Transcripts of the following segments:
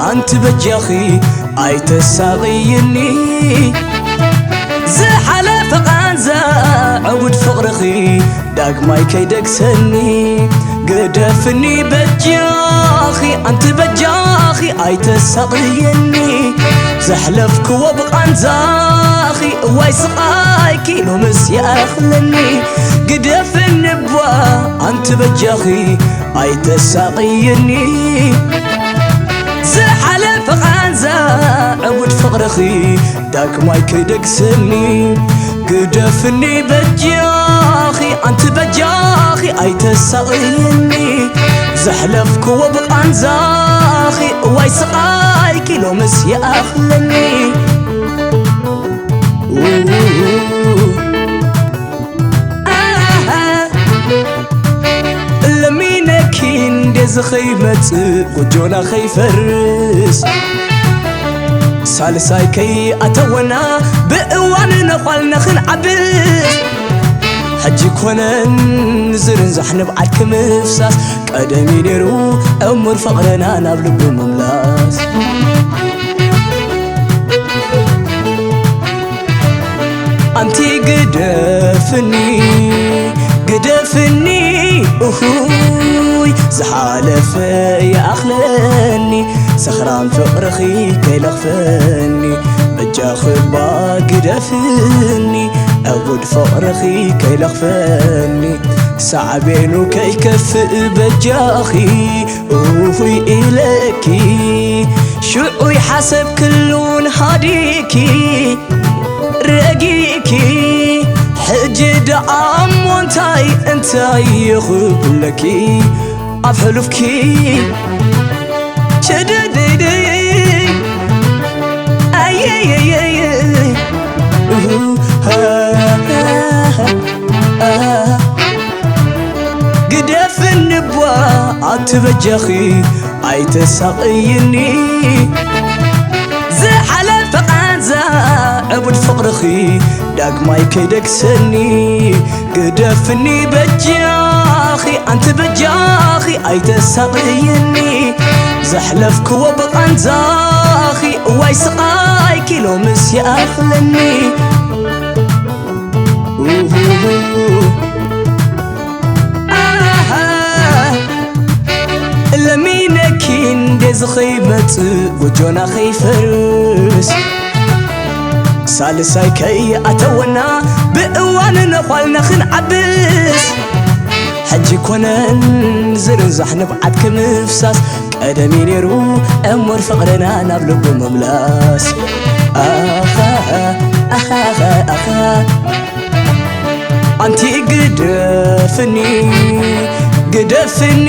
ኣንቲ በጃኺ ኣይተሳቕይኒ፣ ዝሓለፈ ቃንዛ ዕቡድ ፍቕርኺ ዳግማይ ከይደግሰኒ። ግደፍኒ በጃኺ ኣንቲ በጃኺ ኣይተሳቕየኒ፣ ዘሕለፍክዎ ብቓንዛኺ እዋይ ስቓይኪ ሎምስ ይኣኽለኒ። ግደፍኒ እባ ኣንቲ በጃኺ ኣይተሳቕየኒ፣ ዝሓለፈ ቃንዛ ዕቡድ ፍቕርኺ ዳግማይ ከይደግሰኒ። ግደፍኒ በጃኺ ኣንቲ በጃኺ ኣይተሳቕየኒ፣ ዘሕለፍክዎ ብቓንዛኺ እዋይ ስቓይኪ ሎምስ ይኣኽለኒ። ለሚነኪ እንዴ ዝኸይመጽእ ጎጆና ከይፈርስ፣ ሳልሳይ ከይኣተወና ብእዋን ነዃልና ክንዓብስ። ሕጂ ኮነን ዝርንዛሕ ንብዓት ክምፍሳስ፣ ቀደም እዩ ነይሩ ዕሙር ፍቕርና ናብ ልቡ ምምላስ። ኣንቲ ግደፍኒ፣ ግደፍኒ፣ እሁይ፣ ዝሓለፈ ይኣኽለኒ፣ ሰኽራም ፍቕርኺ ከይለኽፈኒ፣ በጃኺ እባ ግደፍኒ፣ ዕቡድ ፍቕርኺ ከይለኽፈኒ፣ ሳዕቤኑ ከይከፍእ በጃኺ፣ እሁይ ኢለኪ፣ ሽዑ ይሓሰብ ክልውን ሃዲኪ። ረጊእኪ ሕጂ ደኣ እሞ እንታይ እንታይ ይኽብለኪ ኣብ ሕሉፍኪ ችድድድይ ኣየየየየ ግደፍኒ እባ ኣቲ በጃኺ ኣይተሳቕይኒ ዝሓለፈ ቃንዛ ዕቡድ ፍቕርኺ ዳግማይ ከይደግሰኒ ግደፍኒ በጃኺ ኣንቲ በጃኺ ኣይተሳቕይኒ ዘሕለፍክዎ ብቓንዛኺ እዋይ ስቓይኪ ሎምስ ይኣኽለኒ ለሚነኪ እንዴ ዝኸይመጽእ ጎጆና ኸይፈርስ ሳልሳይ ከይኣተወና ብእዋን ነዃልና ክንዓብስ ሕጂ ኮነን ዝርንዛሕ ንብዓት ክምፍሳስ ቀደም እዩ ነይሩ እሙር ፍቕርና ናብ ልቡ ምምላስ ኣኻ ኣኻ ኣኻ ኣንቲ ግደፍኒ ግደፍኒ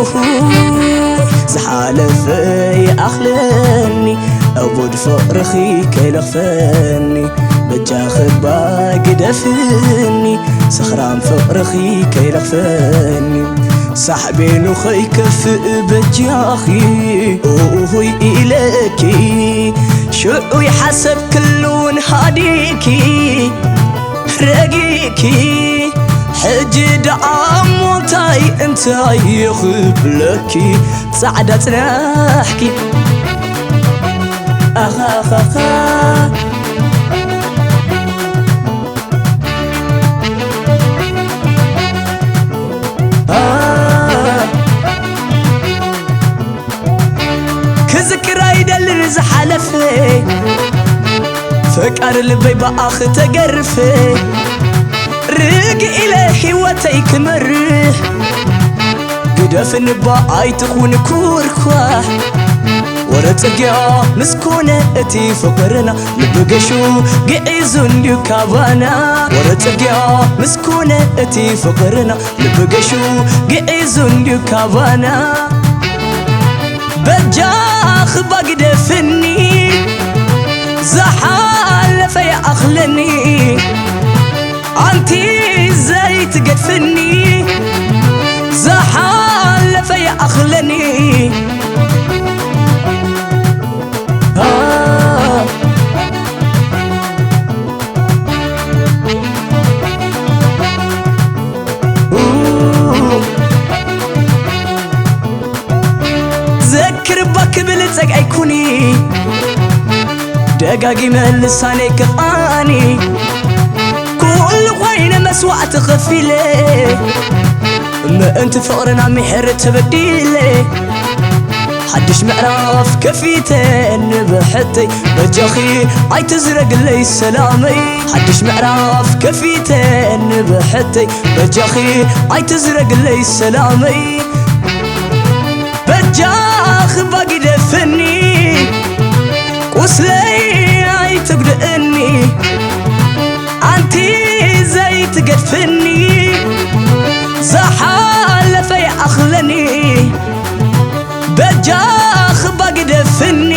እሁ ዝሓለፈ ይኣኽለኒ ዕቡድ ፍቕርኺ ከይለኽፈኒ በጃኺ እባ ግደፍኒ ሰኽራም ፍቕርኺ ከይለኽፈኒ ሳዕቤኑ ኸይከፍእ በጃኺ ኡሁይ ኢለኪ ሽዑ ይሓሰብ ክልውን ሃዲኪ ረጊእኪ ሕጂ ደኣ እሞ እንታይ እንታይ ይኽብለኪ ጻዕዳ ጽናሕኪ ኣኻኻኻ ክዝክር ኣይደልን ዝሓለፈ ፈቃር ልበይ ብኣኽ ተገርፈ ርግ ኢለ ህይወተይ ክመርሕ ግደፍኒ እባ ኣይትኹን ኩርኳሕ ወረ ጽርግያ ምስ ኮነ እቲ ፍቕርና ልቢ ገሹ ግዒዙ እንድዩ ካባና ወረ ጽርግያ ምስ ኮነ እቲ ፍቕርና ልቢ ገሹ ግዒዙ እንድዩ ካባና በጃኺ እባ ግደፍኒ ዝሓለፈ ይኣኽለኒ ኣንቲ ዘይትገድፍኒ ዝሓለፈ ይኣኽለኒ ዘክር ባክ ኣይኩኒ ደጋጊመ ልሳነይ ክቓኒ ኩሉ ኮይነ መስዋዕቲ ከፊለ ምእንቲ ፍቕርና ምሕር ተበዲለ ሓድሽ ምዕራፍ ከፊተ ንብሕተይ በጃኺ ኣይትዝረግለይ ሰላመይ ሓድሽ ምዕራፍ ከፊተ ንብሕተይ በጃኺ ኣይትዝረግለይ ሰላመይ በጃኺ ባጊደፍኒ ቁስለይ ኣይትጉድእኒ ኣንቲ ዘይትገድፍኒ ዝሓለፈ ይኣኽለኒ በጃኺ ባጊደፍኒ